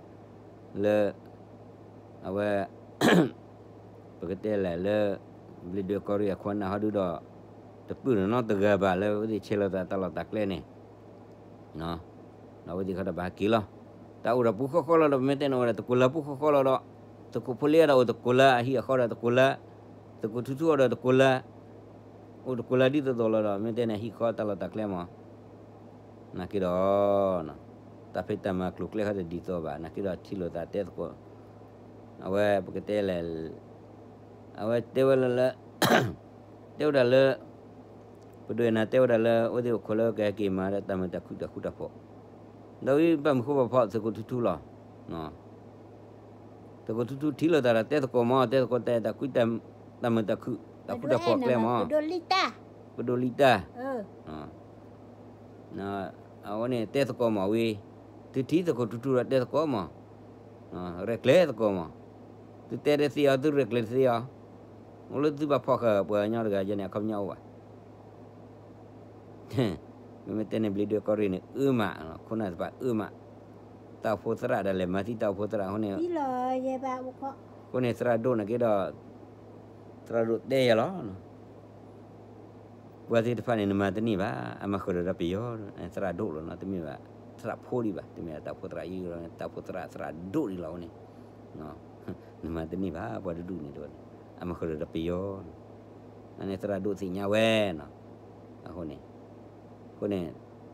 လၢ အဝဲ ပကတဲလဲၣ်လၢ ဘျ့ဒွဲၣ်ကီၢ်ရ့ၣ်အခိၣ်အနၢ်ဟီဒုဒီး တပၢၢ်နီတဂၤဘၣ်လၢအဝဲသ့ၣ်ဆဲးလီၤသးတၢ်လီၢ်တၢ်ကျဲန့ၣ် ဒီးအဝဲသ့ၣ်ခီဒီးဘၣ်ဟဲက့ၤလီၤ. တၢ်အိၣ်ဒီးပူၤဃီဃီလီၤဒီး ပမ့ၢ်တဲန့ၣ်အိၣ်ဒီးတကိးလၢပူၤဃီဃီလီၤဒီး, သုးခိၣ်ဖိလ့အဒီးအိၣ်တကိးလၢအဟံၣ်အဃီဒီးတကိးလၢ, သုးခိၣ်ထူထူအဒီးတကိးလၢ, အိၣ်တကိးလၢဒ်သိးသိးလီၤဒီး မ့ၢ်တဲန့ၣ်ဟံၣ်ဃီတၢ်လီၢ်တၢ်ကျဲမး, နာ်က့ဒီး တၢ်ဖံးတၢ်မၤကျိၤကျဲဃီတဒ်သိးဘၣ် နာ်က့ဒီးထံၣ်လိာ်သးတဲသကိး, အဝဲပကတဲလဲၣ် အဝဲတဲဝဲလၢလၢ တဲဝဲဒၣ်လၢ ပဒိၣ်အနၢ်တဲဝဲဒၣ်လၢ အိၣ်သ့ၣ်အိၣ်ခိးလၢကဟဲက့ၤမၤဒၣ်တၢ်မုာ်တၢ်ခုၣ်တၢ်ဃူတၢ်ဖိး, ဒီးဝံၤဘၣ်မုၢ်ဃိဘၣ်ဖီ သုးခိၣ်ထူထူလီၤ. သုးခိၣ်ထူထူထံၣ်လိာ်သးဒီးတဲသကိးမး တဲသကိးတဲတၢ်ကွံ တၢ်မုာ်တၢ်ခုၣ် တၢ်ဃူတၢ်ဖိးကျဲမး, ပဒိၣ်လံတၢ် အဝဲန့ၣ်တဲသကိးမးဝံၤ, သုထံၣ်သုးခိၣ်ထူထူဒီးတဲသကိးမး, ရဲၣ်ကျဲၤသကိးမး, သုတဲတသ့အီၤ သုရဲၣ်ကျဲၤတသ့အီၤ, အိၣ်လၢသုဘၣ်ဖီၣ်ဃာ်ပှၤကညီတဂၤယဲန့ၣ် အခီပညီအိၣ်ဘၣ် မ့မ့ၢ်တဲန့ၣ် ဘျ့ဒွဲၣ်ကီၢ်ရ့ၣ်န့ၣ် အၢမး, ခိၣ်နၢ်တဖၣ်အၢမး, တၢ်အိၣ်ဖှိၣ်သရၣ်ဒၣ်လဲာ် မၤသံတၢ်အိၣ်ဖှိၣ်သရၣ်အဃိန့ၣ်, အဃိန့ၣ်သရၣ်ဒိၣ်နာ်က့ဒီး, သရၣ်ဒိၣ်တဲယၤလီၤ. ပှၤသ့ၣ်တဖၣ်န့ၣ် နမၤတန့ၢ်ဘၣ်, အမၤဃုာ်ဒီးပယီၤ, သရၣ်ဒိၣ်လီၤနီၤ, တမ့ၢ်ဘၣ် သရၣ်ဖိဒံးဘၣ်, တမ့ၢ်ဘၣ်တၢ်အိၣ်ဖှိၣ်သရၣ်အံၤလီၤ, တၢ်အိၣ်ဖှိၣ်သရၣ် သရၣ်ဒိၣ်ဒံးလီၤအဃိန့ၣ် နမၤတန့ၢ်ဘၣ် ပှၤတဒူၣ်န့ၣ်တဝဲန့ၣ်, အမၤဃုာ်ဒီးပယီၤ, အန့ၣ်သရၣ်ဒိၣ်သ့ၣ်ညါဝဲနီၤ, အဃိန့ၣ်, အဃိန့ၣ်,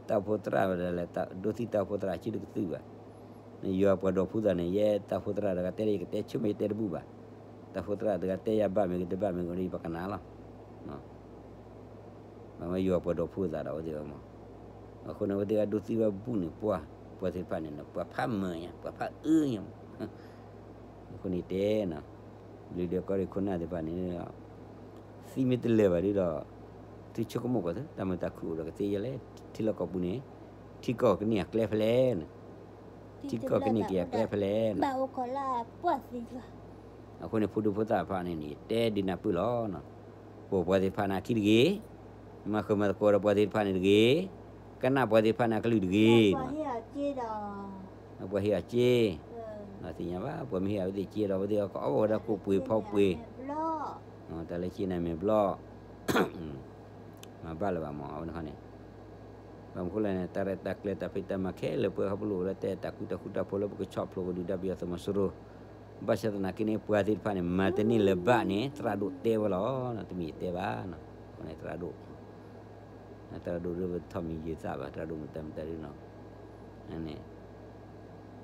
တၢ်အိၣ်ဖှိၣ်သရၣ်ဝဲဒၣ်လဲၣ်, ဒိးသံတၢ်အိၣ်ဖှိၣ်သရၣ်အစုတကသုၣ်ဘၣ်, ယွၤပှၤဒီးဖုသးန့ၣ် ယဲတၢ်အိၣ်ဖှိၣ်သရၣ်တဂၤတဲလၢယကတဲဆၢမ့ၢ်ယတဲတဘူၣ်ဘၣ်, တၢ်အိၣ်ဖှိၣ်သရၣ်တဂၤတဲယၤဘၣ်မ့ၢ်ဂ့ၤတဘၣ်မ့ၢ်ဂ့ၤဒီးယပကနၣ်လီၤ. မ့ၢ်ဝဲယွၤပှၤဒီးဖုသးဒီးအဝဲသ့ၣ်ဝဲမး, အဃိန့ၣ် အဝဲသ့ၣ်ကဒိးသံဝဲဘူၣ်န့ၣ် ပှၤ, ပှၤသ့ၣ်တဖၣ်န့ၣ် ပှၤဖးမၢ်ညါ ပှၤဖးအၢညါမး, အဃိန့ၣ်တဲနီၤ, ဘျ့ဒွဲၣ်ကီၢ်ရ့ၣ်ခိၣ်နၢ်သ့ၣ်တဖၣ်န့ၣ်, သံမ့ၢ်တလၢာ်ဘၣ်ဒီး, သုဆိကမိၣ်ကွၢ်သု တၢ်မုာ်တၢ်ခုၣ်အိၣ်ဒီးကသ့ယဲလဲၣ်, ထံလီၢ်ကီၢ်ပူၤန့ၣ်, ထံကီၢ်ကန့ၢ်အကျဲဖဲလဲၣ်န့ၣ်, ထံကီၢ်ကန့ၢ်က့ၤအကျဲဖဲလဲၣ်န့ၣ် အဃိန့ၣ် ဖိဒိၣ်ဖိသၣ်တဖၣ်န့ၣ်န့ၣ် တဲဒုးနၢ်ပၢၢ်လီၤ. ပိာ်ပှၤသ့ၣ်တဖၣ်န့ၣ်အခံတဂ့ၤ, မၤဃုာ်မၤသကိးဒီးပှၤသ့ၣ်တဖၣ်န့ၣ်တဂ့ၤ, ကနၣ်ပှၤသ့ၣ်တဖၣ်န့ၣ်အကလုၢ်တဂ့ၤ, ပှၤဟ့ၣ်အီၤစ့, သ့ၣ်ညါဘၣ် ပှၤမ့ၢ်ဟ့ၣ်အီၤဝဲသ့ၣ်စ့ဒီး အဝဲသ့ၣ်ကအီၣ်ဝဲဒၣ်ကိၣ်ပှ့ၤဖီပှ့ၤ, တၢ်လၢစ့န့ၣ်မ့ၢ်ဘျီ မၤဘၣ်လၢၤဘၣ်မး အဝဲန့ၣ်ခီန့ၣ်, ဘၣ်မနုၤဃိလဲၣ်န့ၣ် တၢ်ရဲၣ်တၢ်ကျဲၤတၢ်ဖံးတၢ်မၤခဲလၢာ် ပှၤဟီၣ်ပလိာ်လၢတဲတၢ်ဃူတၢ်ဖိးလၢပကဆီၣ်ဖျိးကဒုၣ်ဒါပယီၤသုးမီၤစိရိၤ, ဘၣ်ဆၣ်သနာ်က့န့ၣ် ပှၤသ့ၣ်တဖၣ်န့ၣ် မၤတန့ၢ်လၢၤဘၣ်န့ၣ် သရၣ်ဒိၣ်တဲဝဲလီၤ. တမ့ၢ်တဲဘၣ်, အဃိန့ၣ်သရၣ်ဒိၣ် သရၣ်ဒိၣ်ဒ်ပထီၣ်မံၤယုၤသၣ်ဘၣ် သရၣ်ဒိၣ်မတၤမတၤဒ်နီၤ, န့ၣ်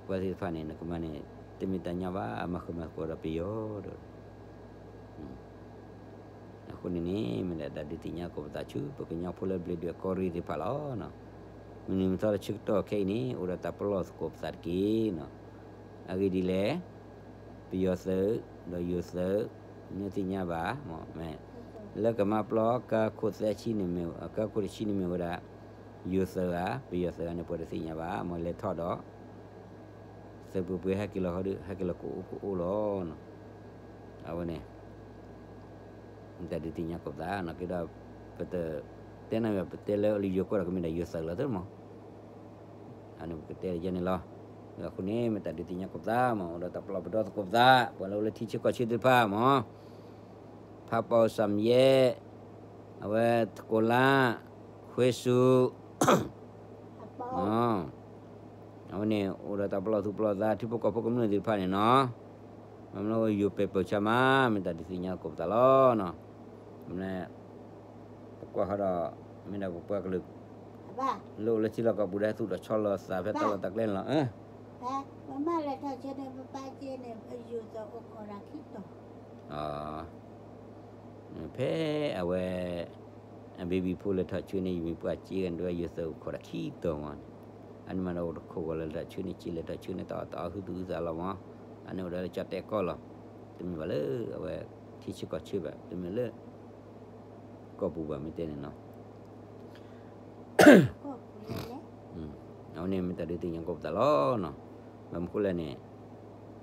ပှၤသ့ၣ်တဖၣ်န့ၣ် နကမၤန့ၣ် တမ့ၢ်တၢ်ညီဘၣ် အမၤဃုာ်မၤသကိးဒီးပယီၤဒီး အဃိန့ၣ်န့ၣ် မ့ၢ်ဒၣ်တၢ်ဒုးသ့ၣ်ညါကိးပသးဆူ ပကညီဖိလၢဘျ့ဒွဲၣ်ကီၢ်ရ့ၣ်သ့ၣ်တဖၣ်လီၤ. မုၢ်နံၤမုၢ်သီလၢဆၢကတီၢ်ခဲအံၤန့ၣ် အိၣ်ဒီးတၢ်ပလီၢ်သကိးပသးတက့ၢ်. အဂ့ၢ်ဒ်လဲၣ်, ပယီၤသုး ဒီးယိၤသုး နသ့ၣ်ညါဘၣ်, လၢကမါပျီကါခိၣ်သၢဆံန့ၣ်မ့ၢ် ကါခိၣ်တဆံန့ၣ်မ့ၢ်ဝဲဒၣ် ယိၤသုးဧါ ပယီၤသုးဧါန့ၣ် ပှၤတသ့ၣ်ညါဘၣ်, မ့ၢ်လဲၤထီၣ်ဒီး သုးပှဲၤပှဲၤဟဲက့ၤလီၤဟီဒုး ဟဲက့ၤလီၤကအိၣ်ကအိၣ်လီၤနီၤ. အဝဲန့ၣ် မ့ၢ်တၢ်ဒုးသ့ၣ်ညါကိးပသးနီၤ က့ဒီး ပတ တဲနၤ ပတဲလၢအလံယိၤကီၢ်ဒီး ကမ့ၢ်ဒၣ်ယိၤသုးလီၤသ့မး. အန့ၣ်ပကတဲယဲန့ၣ်လီၤ. အဃိန့ၣ် မ့ၢ်တၢ်ဒုးသ့ၣ်ညါကိးပသးမး အိၣ်ဒီးတၢ်ပလီၢ်ပဒီသကိးပသး ပှၤလၢအိၣ်လၢထံဆၢကီၢ်ဆၢသ့ၣ်တဖၣ်မး ဖးပီစၢ်မယဲၢ် အဝဲသကိးလါ ခွဲစူး အဝဲန့ၣ် အိၣ်ဒီးတၢ်ပလီၢ်သူၣ်ပလီၢ်သး ထံဖိကီၢ်ဖိကမျၢၢ်သ့ၣ်တဖၣ်န့ၣ်နီၤ မ့ၢ်လၢယိၤပဲာ်ပၢၢ်ဆါမး မ့ၢ်တၢ်ဒုးသ့ၣ်ညါကိးပသးလီၤနီၤ. မ့ၢ် ပကွၢ်ဃီဒီး မ့ၢ်ဒၣ်ပပှၤကလုာ် လၢအိၣ်လၢထံလီၢ်ကီၢ်ပူၤဒီး ဟဲသူၣ်ထီၣ်ဆီလီၤသးဖဲတၢ်လီၢ်တၢ်ကျဲန့ၣ်လီၤ. ဖဲအဝဲ အဘံဘံဖိလဲၤထီၣ်ဆှၢန့ၢ် ယမ့ၢ်ပှၤစ့ဂၤန့ၣ် ဒ်ဝဲယိၤသုးအိၣ်ခိးတၢ်ခံတီၤမးန့ၣ် အန့ၣ်မးဒီးအိၣ်တခိးဂီၤလၢလဲၤထီၣ်ဆှၢန့ၢ် စ့လဲၤထီၣ်ဆှၢန့ၢ်တၢ်အီၣ်တၢ်အီဟုသူၣ်ဟုသးလီၤမး. အန့ၣ်အိၣ်ဒီးလၢကၠီၣ်တဲၣ်ကီၢ်လီၤ. တမ့ၢ်ဘၣ်လၢအဝဲ ထံဆၢကီၢ်ဆၢဘၣ် တမ့ၢ်လၢ ကီၢ်ပူၤဘၣ်မ့ၢ်တဲန့ၣ်နီၤ. အဝဲန့ၣ်မ့ၢ်တၢ်ဒုးသ့ၣ်ညါကိးပသးလီၤနီၤ. ဘၣ်မနုၤဃိလဲၣ်န့ၣ်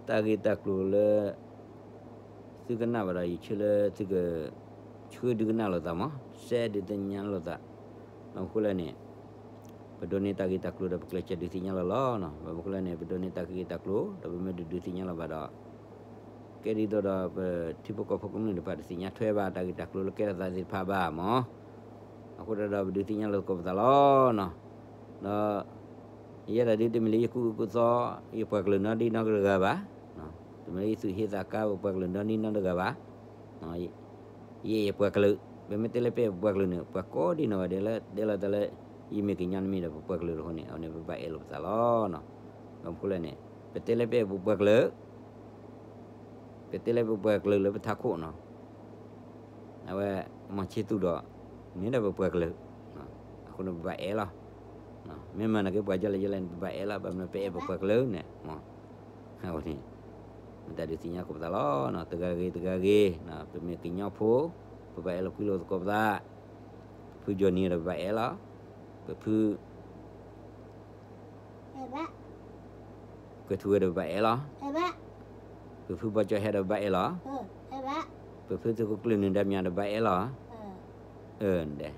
တၢ်ဂ့ၢ်တၢ်ကျိၤလၢ သုကနၣ်ဘၣ်ဒီး ယဆၢလၢသုက ဆှၢဒုးကနၣ်လိာ်သးမး စဲဒုးသ့ၣ်ညါလိာ်သး. ဘၣ်မနုၤဃိလဲၣ်န့ၣ် ပဒိးန့ၢ်တၢ်ဂ့ၢ်တၢ်ကျိၤဒီး ပကျဲးစၢးဒုးသ့ၣ်ညါလီၤလီၤနီၤ. ဘၣ်မနုၤဃိလဲၣ်န့ၣ် ပဒိးန့ၢ်တၢ်ဂ့ၢ်တၢ်ကျိၤ ဒီးပမ့ၢ်တဒုးသ့ၣ်ညါလီၤဘၣ်ဒီး ကဲဒ်သိးဒီး ပထံဖိကီၢ်ဖိကမျၢၢ်တဖၣ် တသ့ၣ်ညါထွဲဘၣ်တၢ်ဂ့ၢ်တၢ်ကျိၤလၢကဲထီၣ်သးသ့ၣ်တဖၣ်ဘၣ်မး. အဃိဒီး ပဒုးသ့ၣ်ညါလိာ်သကိးပသးလီၤနီၤ. ဒီး ယဲဒၣ်ဒ်တမ့ၢ်လၢယကူၣ်အၢကူၣ်သီ ယပှၤကလုာ်နီတဂၤဘၣ်, တမ့ၢ်လၢယသူၣ်ဟ့သးကါ ပပှၤကလုာ်နီတဂၤဘၣ်. ယအဲၣ်ယပှၤကလုာ်, ပမ့ၢ်တဲလၢပအဲၣ်ပပှၤကလုာ်န့ၣ် ပှၤကိးဒံနီၢ်ဂၤဒဲးလၢ တဲလီၤသးလၢ ယမ့ၢ်ကညီန့ၣ်မ့ၢ်ဒီးပပှၤကလုာ်အဃိန့ၣ် အဝဲန့ၣ်ပဘၣ်အဲၣ်လိာ်ပသးလီၤ. ဘၣ်မနုၤဃိလဲၣ်န့ၣ် ပတဲလၢပအဲၣ်ပပှၤကလုာ် ပတဲလၢပပှၤကလုာ်လၢပထးခိၣ်နီၤ, အဝဲ မီၤဆ့သူဒီး မ့ၢ်ဒၣ်ပပှၤကလုာ်, အဃိန့ၣ်ပဘၣ်အဲၣ်လီၤ. မ့ၢ်မၤနာ်က့ပှၤဒ်လဲၣ်ဒ်လဲၣ်န့ၣ် ပဘၣ်အဲၣ်လီၤ, ဘၣ်မနုၤပအဲၣ်ပပှၤကလုာ်န့ၣ်, အဝဲန့ၣ် မ့ၢ်တၢ်ဒုးသ့ၣ်ညါကိးပသးလီၤ. တဂၤဂ့ၤတဂၤဂ့ၤ, ပမ့ၢ်ကညီဖိ, ပဘၣ်အဲၣ်လိာ်ကွံလိာ်သကိးပသး, ပဖုကၠီနံၤဒီးပဘၣ်အဲၣ်လီၤ, ပဖု ကွဲၤထူဝဲဒီးပဘၣ်အဲၣ်လီၤ, ပဖုဘီကၠီဟဲဒီးပဘၣ်အဲၣ်လီၤ, ပဖုသုးခိၣ်ကျၢၢ်နုာ်ဒါမၠးဒီးပဘၣ်အဲၣ်လီၤ, အၢ ဒဲး, ဘၣ်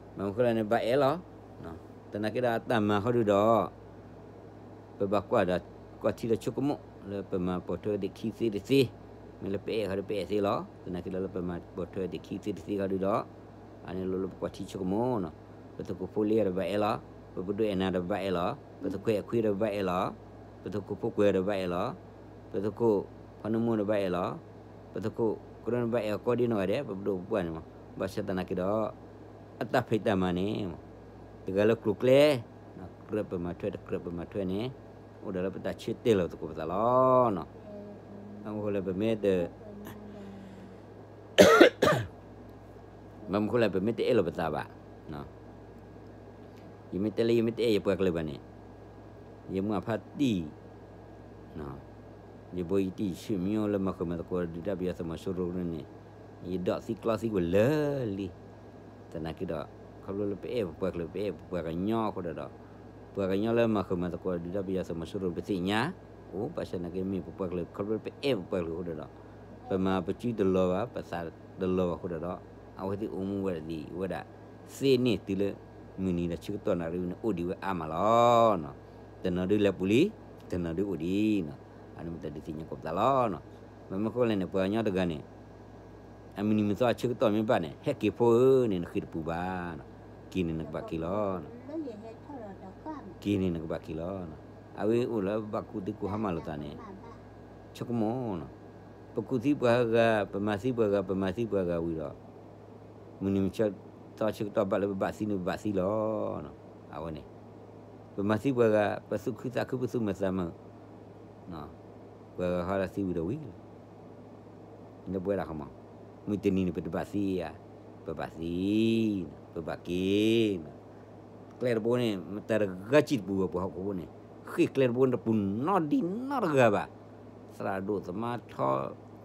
မနုၤဃိလဲၣ်န့ၣ် ပဘၣ်အဲၣ်လီၤ. သနာ်က့ဒီးအတၢ်မၤဃီဒုဒီး ပဘၣ်ကွၢ်ဒီး ကွၢ်ထံဒီးဆိကမိၣ် လၢပမၤပိာ်ထွဲဝဲသ့ၣ်ခံသ့တသ့, မ့ၢ်လၢပအဲၣ်ဃီဒီးပအဲၣ်သ့လီၤ. သနာ်က့ဒီးလၢပမၤပိာ်ထွဲဝဲသ့ၣ်ခံသ့တသ့ဃီဒုဒီး အန့ၣ်လိၣ်လၢပကွၢ်ထံဆိကမိၣ်နီၤ, ပသုးခိၣ်ဖိလ့ဒီးပဘၣ်အဲၣ်လီၤ, ပပဒိၣ်အဲၣ်နၤဒီးပဘၣ်အဲၣ်လီၤ, ပသုးခွဲးအခွံဒီးပဘၣ်အဲၣ်လီၤ, ပသုးခိၣ်ဖိကွဲးဒီးပဘၣ်အဲၣ်လီၤ, ပသုးခိၣ်ဖီနၢမူဒီးပဘၣ်အဲၣ်လီၤ, ပသုးခိၣ်ကရၢန့ၣ်ဘၣ်အဲၣ်အီၤကိးဒံနီၢ်ဂၤဒဲး, ပပဒိၣ်ပပှၢ်န့ၣ်မး, ဘၣ်ဆၣ်သနာ်က့ဒီး အတၢ်ဖံးတၢ်မၤန့ၣ် တဂၤလၢကျိၤကျဲ, ကြၢးပမၤထွဲတကြၢးပမၤထွဲန့ၣ် အိၣ်ဒီးလၢပတၢ်ဆၢတဲာ်လီၤသကိးပသးလီၤ. အဃိလၢပမ့ၢ်တ ဘၣ်မနုၤဃိလဲၣ် ပမ့ၢ်တအဲၣ်လိာ်ပသးဘၣ်, ယမ့ၢ်တဲလၢယမ့ၢ်တအဲၣ်ယပှၤကလုာ်ဘၣ်န့ၣ်, ယမုၢ်အဖါတံၢ် ယဘိယတံၢ်ယဆံးမံၤလၢမၤဃုာ်မၤသကိးဒုၣ်ဒါပယီၤသုးမီၤစိရိၤန့ၣ်, ယဒိးသံကျီသံကွံာ်လၢာ်လံ. သနာ်က့ဒီး ခီဖျိလၢပအဲၣ်ပပှၤကလုာ် ပအဲၣ်ပပှၤကညီအဃိဒီး, ပှၤကညီလၢမၤဃုာ်မၤသကိးဒုၣ်ဒါပယီၤသုးမီၤစိရိၤပသ့ၣ်ညါ, အိၣ်ဘၣ်ဆၣ်သနာ်က့မ့ၢ်ပပှၤကလုာ် ခီဖျိလၢပအဲၣ်ပပှၤကလုာ်အဃိဒီး, ပမၤပစုတလီၤဘၣ် ပသးတလီၤဘၣ်အဃိဒီး, အဝဲသ့ၣ်အိၣ်မူဝဲဒၣ်ဒ်ဝဲဒၣ် သ့န့ၢ်တုၤလၢ မုၢ်နံၤဒီးဆၢကတီၢ်နၣ်ရံၣ်ဝဲန့ၣ် အိၣ်ဒံးဝဲအါမးလီၤ. တနီၤဒုးလဲၤပူၤလံ, တနီၤဒုးအိၣ်ဒံး, အန့ၣ်မ့ၢ်တၢ်ဒုးသ့ၣ်ညါကိးပသးလီၤ. ဘၣ်မနုၤဃိလဲၣ်န့ၣ် ပှၤကညီတဂၤန့ၣ် အမုၢ်နံၤမုၢ်သီအဆၢကတီၢ်မ့ၢ်ဘၣ်န့ၣ် ဟဲက့ၤဖိဧၢန့ၣ် နဃ့တပူၤဘၣ်, က့ၤန့ၣ်နကဘၣ်က့ၤလီၤ. က့ၤန့ၣ်နကဘၣ်က့ၤလီၤ. အဝဲအိၣ်လၢပဘၣ်ကူၣ်သံကူၣ်ဟါမၢ်လိာ်သးန့ၣ်, ဆိကမိၣ်, ပကူၣ်သံပှၤဂၤ ပမၤသံပှၤဂၤ ပမၤသံပှၤဂၤဝံၤဒီး မုၢ်နံၤမုၢ်သီဆၢကတီၢ်ဘၣ်လၢပဘၣ်သံန့ၣ် ပဘၣ်သံလီၤ. အဝဲန့ၣ် ပမၤသံပှၤဂၤ ပသူၣ်ခုသးခု ပသူၣ်မုာ်သးမုာ်, ပှၤဂၤဟီဒီးသံဝံၤဒီးဝံၤလီၤ. လၢပဝဲဒၣ်ခီမး, မုၢ်တနံၤန့ၣ် ပတဘၣ်သံဧါ, ပဘၣ်သံ, ပဘၣ်က့ၤ, ကျဲတဘိန့ၣ် မတၤတဂၤစံၣ်တပူၤဘၣ် ပှၤဟီၣ်ခိၣ်ဖိန့ၣ်, ဃ့ၢ်ကျဲတဘိန့ၣ် တပူၤနီတဒံနီတဂၤဘၣ်. သရၣ်ဒိၣ်သမါထီ,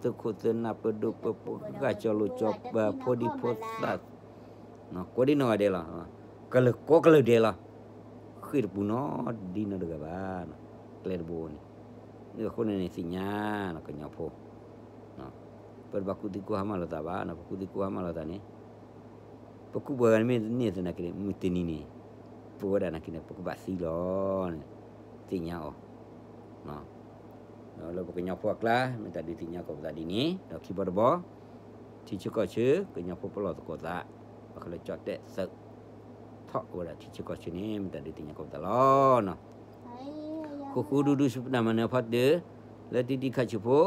သုးခိၣ်သုးနၢ် ပဒိၣ်ပပှၢ် ဂၤကၠီလိာ်ကၠီပၤ ဖိဒံဖိသၣ် ကိးဒံနီၢ်ဂၤဒဲးလီၤ. ကလုာ်ကိးကလုာ်ဒဲးလီၤ. ဃ့ၢ်တပူၤနီတဒံနီတဂၤဘၣ်. ကျဲတဘိန့ၣ် အဃိန့ၣ်န့ၣ် သ့ၣ်ညါနီၤ ကညီဖိ, ပတဘၣ်ကူၣ်သ့ကူၣ်ဟါမၢ်လိာ်သးဘၣ်နီၤ, ပကူၣ်သ့ကူၣ်ဟါမၢ်လိာ်သးန့ၣ် ပကူၣ်ပှၤဂၤန့ၣ်မ့ၢ်သနာ်က့န့ၣ် မုၢ်တနံၤန့ၣ် ပဝဲဒၣ်နာ်က့န့ၣ် ပကဘၣ်သံလီၤန့ၣ် သ့ၣ်ညါအီၤ ဒီးလၢပကညီဖိအကျါ မ့ၢ်တၢ်ဒုးသ့ၣ်ညါကိးပသးဒ်န့ၣ် ဒီးခံဘီတဘီ ထံဆၢကီၢ်ဆၢ ကညီဖိပလီၢ်သကိးသး ဘၣ်ဃးလၢကၠီၣ်တဲၣ်သုး ထီၣ်ကဝဲဒၣ်ထံဆၢကီၢ်ဆၢန့ၣ် မ့ၢ်တၢ်ဒုးသ့ၣ်ညါကိးပသးလီၤ. ဃိဃိဒူဒူဆူပတၢ်မၤနၢၤဖီတၢၢ် လၢတံတံခါဆံးဖိ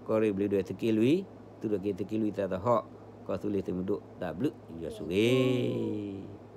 ကီၢ်ရ့ၣ်ဘျုးဒွဲၣ်သုးက့လွံၢ် သုးထီၣ်က့ၤသုးက့လွံၢ်သးသဟီၣ် ကီၢ်သူလ့ၤသုးမုၢ်ဒိၣ် တၢ်ဘျုးယွၤဆိၣ်ဂ့ၤ